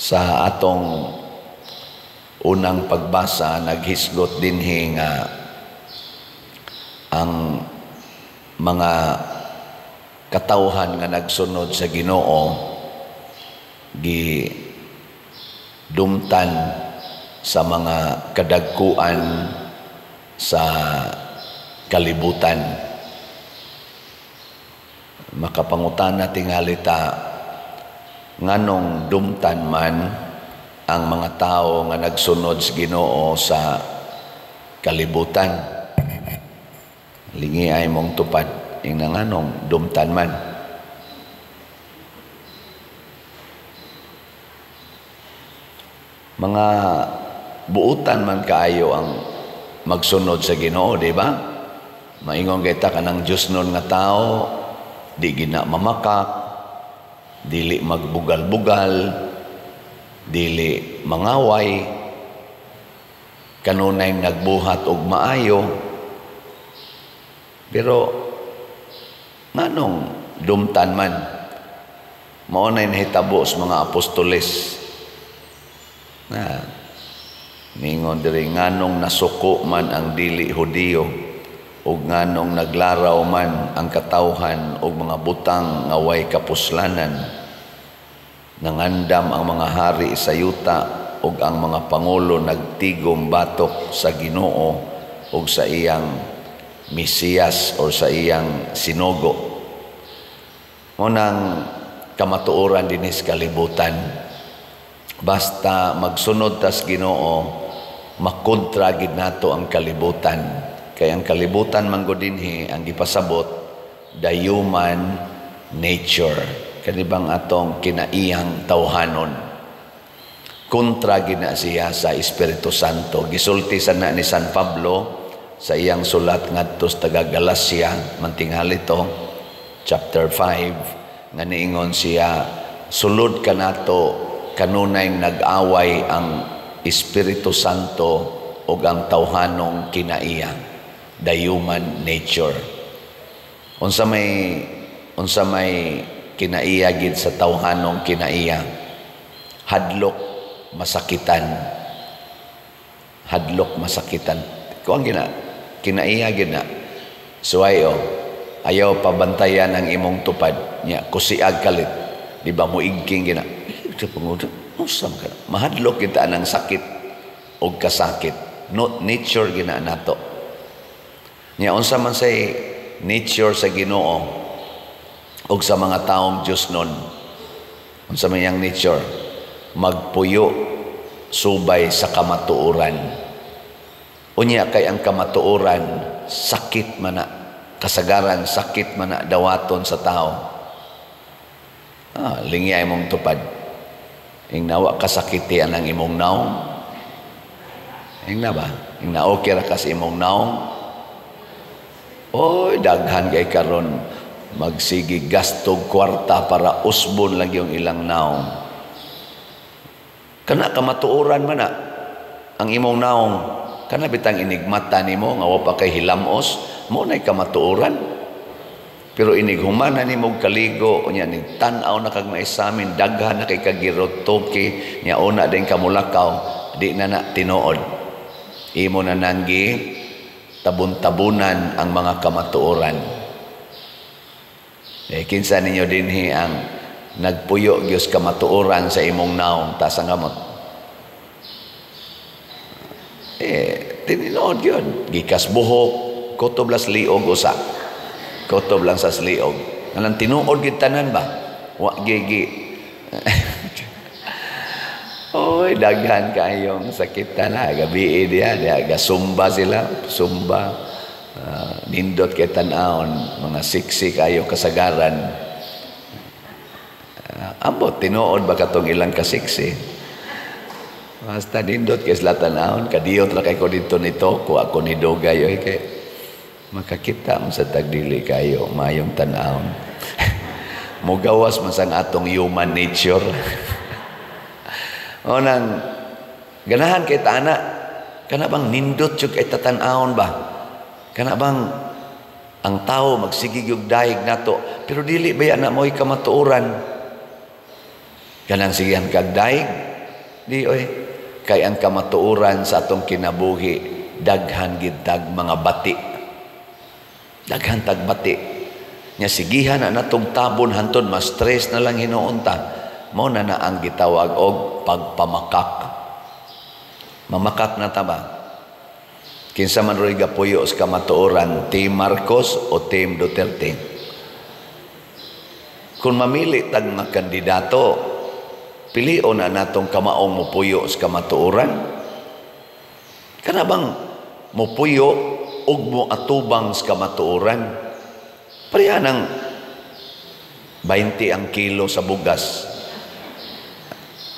Sa atong unang pagbasa, naghisgot dinhi nga ang mga katawhan nga nagsunod sa Ginoo gi dumtan sa mga kadagkuan sa kalibutan. Makapangutana tingali ta, nganong dumtan man ang mga tao nga nagsunod sa Ginoo sa kalibutan? Lingi ay mong tupad, ing nganong dumtan man? Mga buutan man kaayo ang magsunod sa Ginoo, di ba? Maingon kay ta kanang Dios nun nga tao, di gina mamakak, dili magbugal-bugal, dili mangaway, kanunay nagbuhat og maayo. Pero nganong dumtan man? Mao nay nahitabo sa mga apostoles. Na ningon diri, nganong nasuko man ang dili Hudiyo ug nganong naglaraw man ang katawhan og mga butang nga way kapuslanan. Nangandam ang mga hari sa yuta ug ang mga pangulo nagtigom batok sa Ginoo ug sa iyang Mesiyas or sa iyang sinugo. Mo nang kamatuoran dinhi sa kalibutan, basta magsunod tas Ginoo, makontra gid nato ang kalibutan. Kay ang kalibutan man gud dinhi ang gipasabot the human nature, kani bang atong kinaiyang tawhanon. Kontra gid na siya sa Espiritu Santo. Gisulti sa na ni San Pablo sa iyang sulat ngadto sa taga Galacia, mantinghali to, chapter 5, nga niingon siya, sulod kanato kanunay nag-away ang Espiritu Santo ug ang tawhanong kinaiya, the human nature. Unsa may kinaiya gid sa tawhanong kinaiya? Hadlok masakitan. Hadlok masakitan. Kuan gina kinaiya gid na. Suway o, ayaw pabantayan ang imong tupad nya kusiag kalit. Di ba moigking gina? Unsa man ka? Mahadlok kita ang sakit og kasakit. No, nature gina nato. Nya unsa man say nature sa Ginoo og sa mga taong Dios nun? Unsa man yang nature? Magpuyo subay sa kamatuoran. Unya kay ang kamatuoran sakit man na, kasagaran sakit man na dawaton sa tao. Ah, lingi ay mong tupad. Ing nawa kasakiti ang imong naong. Ing na ba? Ing na okay ra kas imong naong. Oy, daghan kay karon magsigi gastog kwarta para usbon lang yung ilang naong. Kana kamatuoran man na ang imong naong. Kana bitang inigmata nimo nga wa pa kay hilamos, mo nay kamatuoran. Pero inighuman na nimo kaligo, unya nig tan-aw na kag maisamin, daghan na kay kagirotoke, nya una din kamulakaw, di na na tinuod. Imo na nanggi tabon-tabunan ang mga kamatuoran. Eh, kinsa ninyo dinhi ang nagpuyo gyud kamatuoran sa imong naong, taas ang kamot? Eh, tinuod gyud. Gikas buhok, kutob las liog usa. Kutob lang sa liog. Anang tinuod gid tanan ba? Wa gigi. Oy, daghan kayong sakit na gabi diha, diha gasumba sila, sumba. Nindot kay tan-awon, mga siksi kayo kasagaran. Ambot tinuod ba katong ilang kasiksi? Basta nindot kay sila tan-awon, kadiyot ra kay ko didto nito, kuha ko ni dugay oy kay makakita mo sa tagdili kayo mayong tan-awon. Mugawas man sang atong human nature. O nang ganahan kay tana, kana bang nindot jud kay tatan-awon ba? Kana bang ang tao magsige og dayeg nato, pero dili ba na mo'y kamatuoran? Kanang sigihan kag dayeg, Di oy, kay ang kamatuoran sa atong kinabuhi, daghan gid tag mga bati. Daghan tag bati. Nya sigihan na natong tabon hantod ma-stress na lang hinuon ta. Mao na na ang gitawag og pagpamakak. Mamakak na ta ba? Kinsa man ro'y gapuyo sa kamatuoran, Team Marcos o Team Duterte? Kung mamili tag mga kandidato, pilion na natong kamaong mupuyo sa kamatuoran. Kana bang mupuyo ug mo atubang sa kamatuoran? Pareha ng 20 ang kilo sa bugas.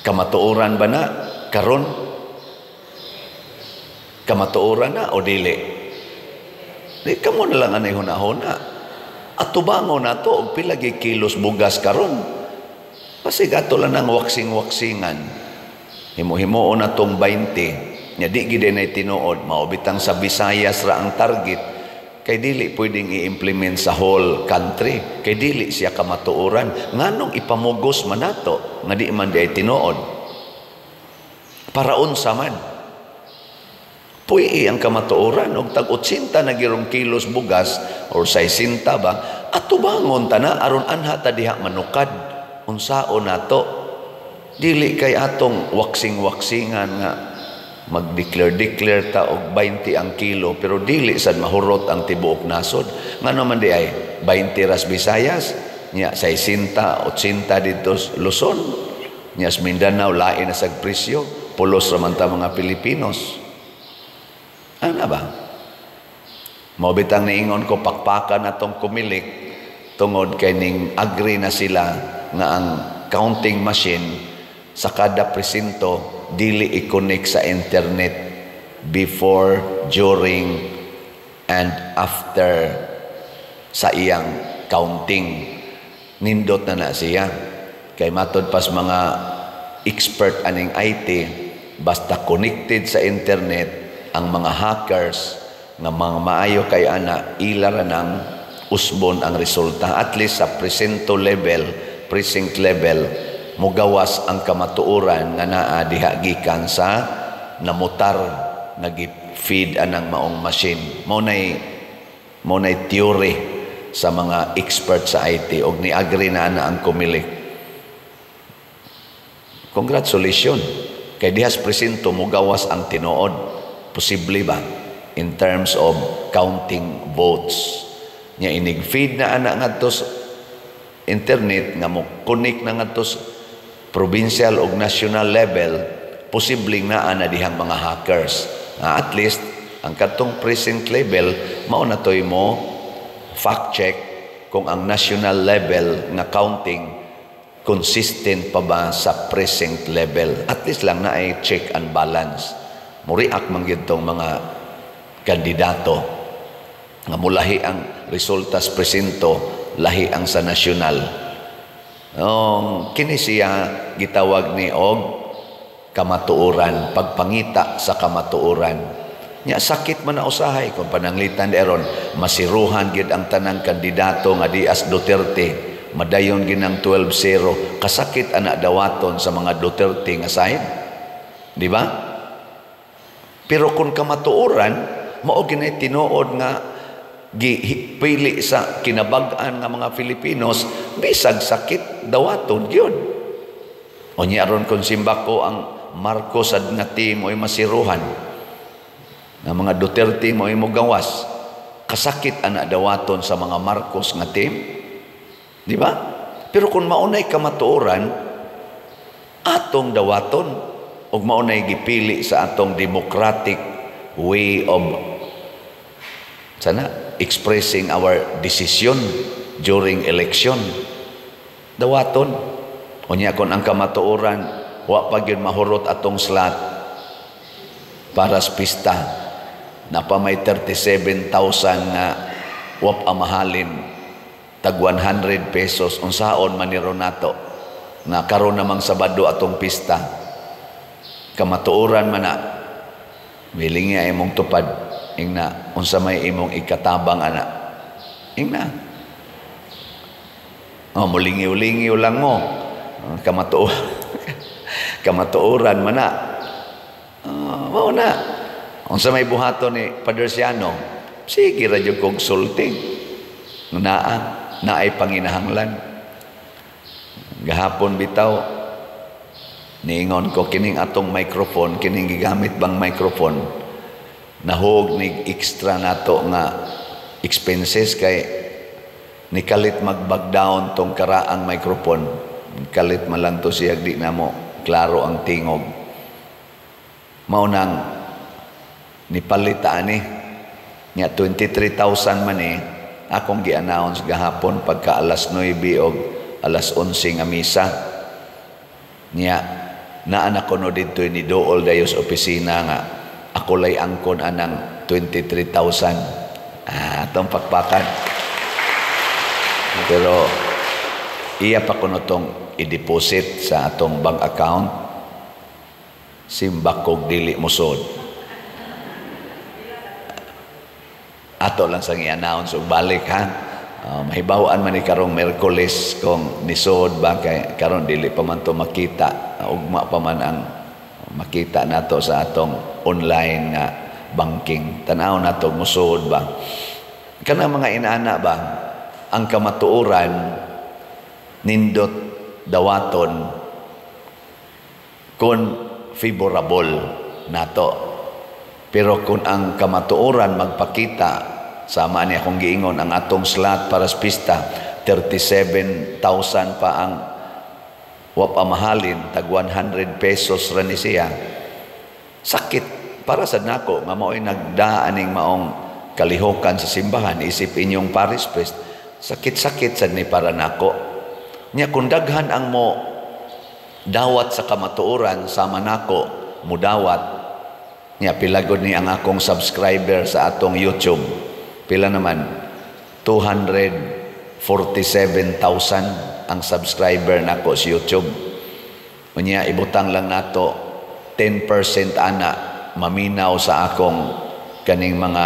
Kamatuoran ba na karon? Kamatuoran na o dili? Di kamo na lang anay hunahuna. Atubangon na to og pila gyud kilos bugas karon. Basig ato lang ang waksing-waksingan. Himo-himuon na tong 20. Nya di gid nay tinuod, mao bitang sa Visayas ra ang target, kay dili pwedeng i-implement sa whole country, kay dili siya kamatuoran. Nganong ipamugos man nato nga di man di ay tinuod? Para unsa man? Puy ang kamatuoran og tag 80 na girong kilos bugas or 60 ba, atubangon ta na aron anha ta diha manukad. Unsaon nato? Dili kay atong waksing-waksingan nga mag-declare-declare ta og 20 ang kilo, pero dili sad mahurot ang tibuok nasod. Ngano man di ay 20 ras Visayas, nya 60, 80 didto Luzon, nya sa Mindanao lain na sag presyo, pulos ra man ta mga Pilipinos. Ano ba? Mao bitang niingon ko, pakpakan atong Comelec tungod kay ning agree na sila nga ang counting machine sa kada presinto dili i-connect sa internet before, during, and after sa iyang counting. Nindot na na siya. Kay matod pas mga expert aning IT, basta connected sa internet, ang mga hackers nga mga maayo kay ana, ila ra nang usbon ang resulta. At least sa presinto level, precinct level, mugawas ang kamatuoran nga naa diha gikan sa namutar, nagi-feed anang maong machine. Mao nay theory sa mga expert sa IT og ni-agree na ana ang Comelec. Congratulations. Kay dihas presinto mugawas ang tinuod. Posible ba? In terms of counting votes. Nya inig feed na ana ngadto sa internet nga mo connect na ngadto sa provincial og national level, posibleng naa na dihang mga hackers. At least ang katong precinct level mao na toy mo fact check kung ang national level nga counting consistent pa ba sa precinct level. At least lang na ay check and balance. Muriak man gyud tong mga kandidato nga mulahi ang resultas presinto, lahi ang sa nasyonal. Oh, kini siya gitawag ni og kamatuoran, pagpangita sa kamatuoran. Nya sakit man na usahay kung pananglitan eron masiruhan gid ang tanang kandidato nga di as Duterte, madayon gid ang 12-0. Kasakit ana dawaton sa mga Duterte nga side. Di ba? Pero kung kamatuoran, mao ginay tinuod nga gipili sa kinabag-an nga mga Filipinos, bisag sakit, dawaton gyud. Unya aron kung simbako ang Marcos ad nga team oy masiruhan, nga mga Duterte mo ay mogawas, kasakit ana dawaton sa mga Marcos nga team. Di ba? Pero kung maunay kamatuoran, atong dawaton ug maunay gipili sa atong democratic way of sana expressing our decision during election, dawaton. Unya kon ang kamatuoran wa pa gyud mahurot atong slot para sa pista, napa may 37,000 nga wa pa mahalin tag 100 pesos, unsaon man ni nato nga karon namang Sabado atong pista? Kamatuoran man na, wilingi ay imong tupad. Ingna, unsa may imong ikatabang ana? Ingna, oh, mulingiw-lingiw lang mo. Kamatuoran. Kamatuoran man na. Mao na. Unsa may buhaton ni Padersiano, sige ra jud kog sulti. Naa, naay panginahanglan. Gahapon bitaw, niingon ko kining atong microphone, kining gigamit bang microphone, nahog nig extra nato nga expenses kay nikalit mag-bag down tong karaang microphone. Kalit man lang to siya, di namo klaro ang tingog. Mao nang nipalit ani nya 23,000 man eh akong gi-announce gahapon pagka alas 9 og alas 11 nga misa. Nya naa na kuno didto ni dool dayo sa opisina nga ako lay angkon anang 23,000. Atong pakpakan. Pero iya pa kuno tong i-deposit sa atong bank account. Simbak kog dili mosod. Ato lang sang i-announce og balik ha. Mahibaw-an man ni karong Miyerkules kung nisod ba kay karon dili pa man to makita, ugma pa man ang makita nato sa atong online nga banking. Tan-aw nato mosod ba. Kanang mga inaana ba ang kamatuoran nindot dawaton kung favorable nato. Pero kung ang kamatuoran magpakita, sama ni akong giingon, ang atong slot para sa pista, 37,000 pa ang wapamahalin, tag 100 pesos ra ni siya. Sakit para sa nako nga mao'y nagdaan ning maong kalihokan sa simbahan, isip inyong parish priest, sakit-sakit sad ni para nako. Nya kung daghan ang mo dawat sa kamatuoran sama nako mudawat, nya pila gud ni ang akong subscriber sa atong YouTube, pila naman? 247,000 ang subscriber nako sa YouTube. Unya ibutang lang nato 10% ana maminaw sa akong kaning mga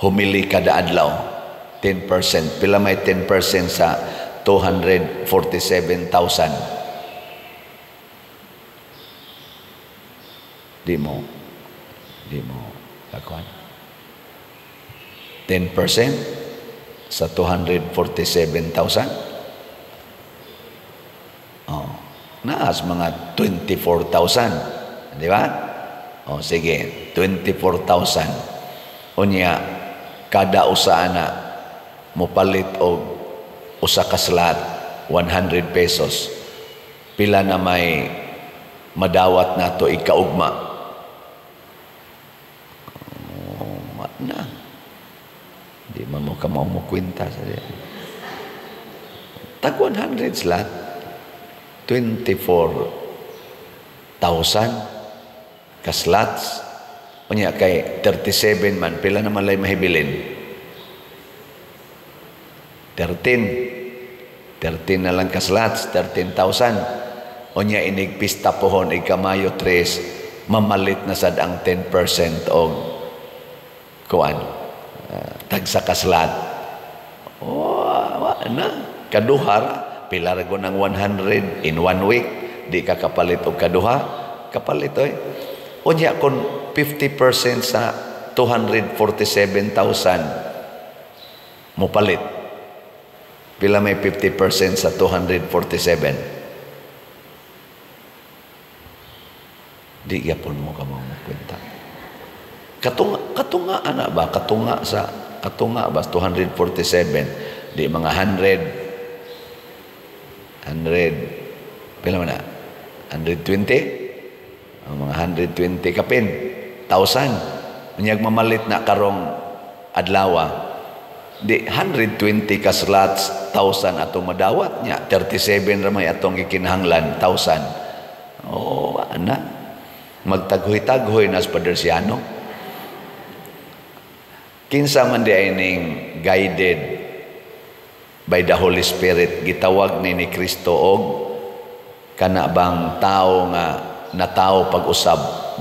humili kada adlaw. 10%. Pila may 10% sa 247,000? Di mo kakuan. 10% sa 247,000? Oh, naas mga 24,000. Di ba? Oh, sige, 24,000. Unya, kada usa na mopalit og usa ka slot 100 pesos. Pila na may madawat nato ikaugma? Oh, na. Di man mo kamao mo kwenta sa diya. Tag 100 slot, 24,000 ka slots. Unya kay 37 man, pila naman lay mahibilin? 13. 13 na lang ka slots, 13,000. Unya inig pista pohon ika Mayo 3, mamalit na sad ang 10% og kuan. Tagsa ka slot. Oh, wa na. Kaduha pila ra ng 100 in 1 week, di ka kapalit og kaduha, kapalit oy. Unya kon 50% sa 247,000 mopalit. Pila may 50% sa 247? Di gyapon mo ka mo kwenta. Katunga, katunga ana ba? Katunga sa katunga ba 247? Di mga 100, 100 pila man na? 120? Ang mga 120 kapin, 1,000. Unyag mamalit na karong adlawa. Di 120 ka slots, 1,000 atong madawat niya. 37 ra may atong gikinahanglan, 1,000. Oh, ana. Magtaghoy-taghoy na sa Padersiano. Kinsa man di ay ning guided by the Holy Spirit, gitawag ni Kristo og kana bang tao nga natao pag-usab,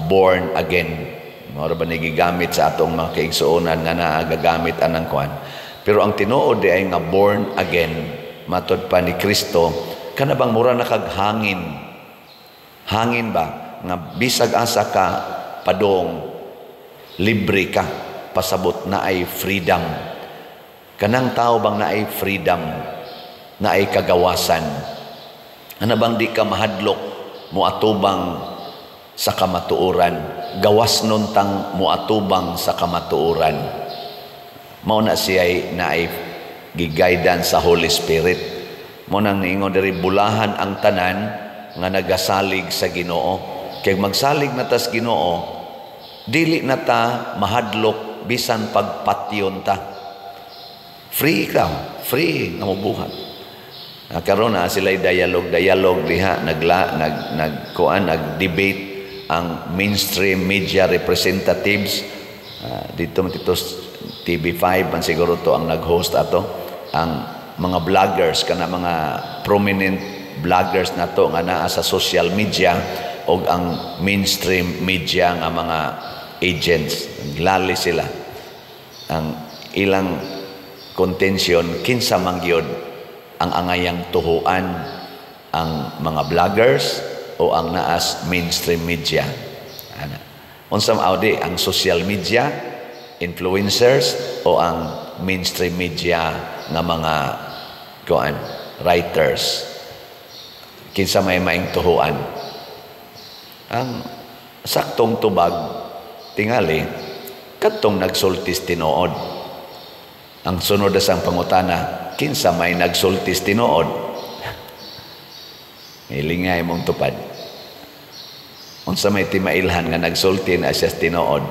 born again. Mao ra ba ni gigamit sa atong mga kaigsuonan nga naagagamit anang kuan. Pero ang tinuod di ay nga born again, matod pa ni Kristo, kana bang mura na kag hangin Hangin ba nga bisag asa ka padong, libre ka, pasabot na ay freedom. Kanang tao bang naay freedom, naay kagawasan, ana bang di ka mahadlok moatubang sa kamatuoran? Gawas nun tang moatubang sa kamatuoran. Mao na siya naay gi-guidance sa Holy Spirit. Mao nang niingon diri, bulahan ang tanan nga nagasalig sa Ginoo. Kay magsalig na tas Ginoo, dili na ta mahadlok bisan pagpatyon ta. Free ka, free nga mobuhat. Karon na sila dialogue dialogue diha, nagla nag nag kuan, nag-debate ang mainstream media representatives dito dito TV5 man siguro to ang nag-host ato, ang mga vloggers, kana mga prominent vloggers nato nga naa sa social media, og ang mainstream media nga mga agents. Naglali sila. Ang ilang contention, kinsa man gyud ang angayang tuhuan, ang mga vloggers o ang naas mainstream media, ana? Unsa audi, ang social media influencers o ang mainstream media nga mga kuan, writers? Kinsa may maing tuhuan? Ang saktong tubag tingali, kadtong nagsultis tinuod. Ang sunod sa pangutana, kinsa may nagsultis tinuod? Hilingay mong tupad. Unsa may timailhan nga nagsulti na siya tinuod?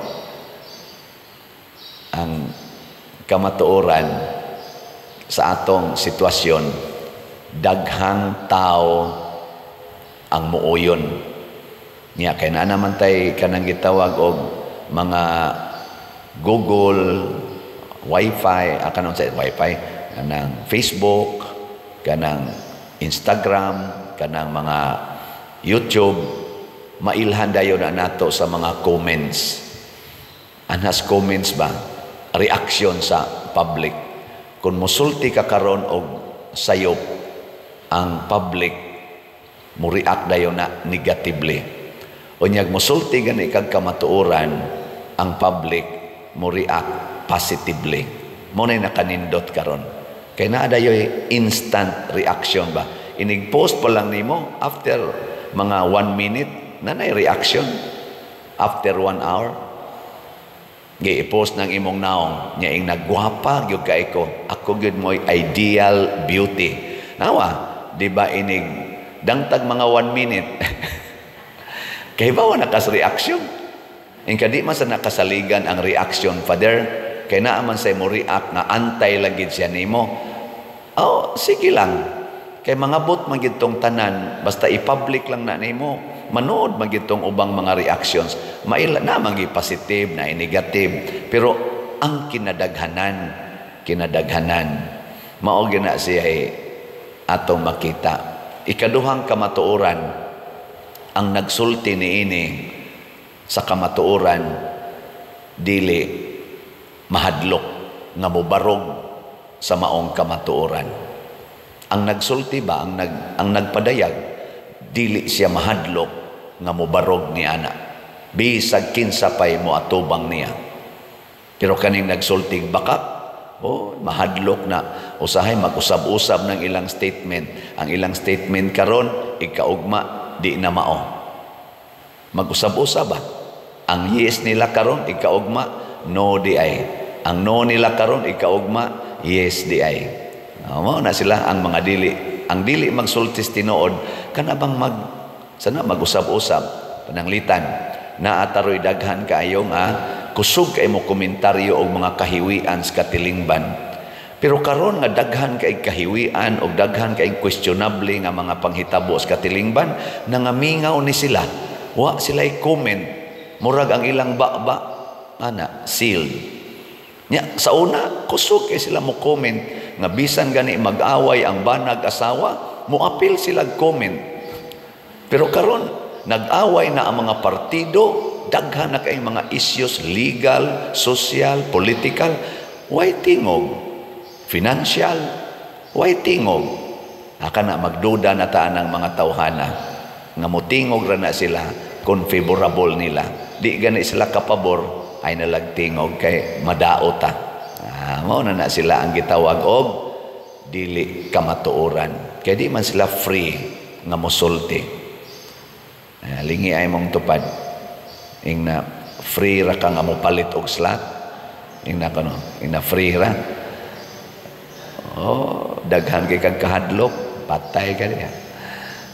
Ang kamatuoran sa atong sitwasyon, daghang tao ang muuyon niya kay naa naman tay kanang gitawag og mga Google, Wi-Fi, kanang sa Wi-Fi, kanang Facebook, kanang Instagram, kanang mga YouTube, mailhan dayon na nato sa mga comments. Anhas comments ba? Reaction sa public. Kung musulti ka karon og sayop, ang public mo react dayon na negatively. Unyag musulti gani kag kamatuoran, ang public mo react positively. Mao na nakanindot karon. Kay naa dayoy instant reaction ba? Inig post pa lang nimo, after mga 1 minute na nay reaction. After 1 hour, gi-post ng imong naong nya ing nagwapa gyud kay ko, ako gyud mo'y ideal beauty. Nawa, di ba, inig dangtag mga 1 minute, kay ba wa nakas reaction? Ing kadi man sa nakasaligan ang reaction, Father, kay naa man say mo react nga antay lagi siya nimo. Oh, sige lang. Kay mga bot man gid tong tanan, basta i-public lang na nimo, manood man gid tong ubang mga reactions. Maila na man positive na negative, pero ang kinadaghanan, kinadaghanan mao gina siya atong makita. Ikaduhang kamatuoran, ang nagsulti niini sa kamatuoran dili mahadlok nga mobarog sa maong kamatuoran. Ang nagsulti ba, ang nagpadayag, dili siya mahadlok nga mobarog ni ana bisag kinsa pay mo atubang niya. Pero kaning nagsultig bakak, oh, mahadlok na. Usahay mag-usab-usab ng ilang statement. Ang ilang statement karon, ikaugma di na mao. Mag-usab-usab ba? Ang yes nila karon ikaugma, no di ay. Ang no nila karon ikaugma, yes di ay. Oh, mao na sila ang mga dili. Ang dili magsultis tinuod kana bang mag sana mag-usab-usab pananglitan naa taroy daghan kaayo nga kusog kay mo komentaryo og mga kahiwian sa katilingban. Pero karon nga daghan kay kahiwian og daghan kay questionable nga mga panghitabo sa katilingban, nangamingaw ni sila. Wa sila comment. Murag ang ilang baba ana sealed. Nya sa una kusog kay sila mo comment nga bisan gani mag-away ang banag asawa, moapil sila comment. Pero karon nag-away na ang mga partido, daghan na kay mga issues, legal, social, political, way tingog? Financial, way tingog? Aka na magduda na taan ang mga tawhana. Nga motingog ra na sila kung favorable nila. Di gani sila kapabor, ay nalag tingog kay madaot ta. Ah, mao na na sila ang gitawag og dili kamatuoran. Kay di man sila free nga mosulti. Ah, lingi ay mong tupad. Ing na free ra ka nga mopalit og slot. Ing na kano, ing na free ra. Oh, daghan kay kag kahadlok, patay ka diha.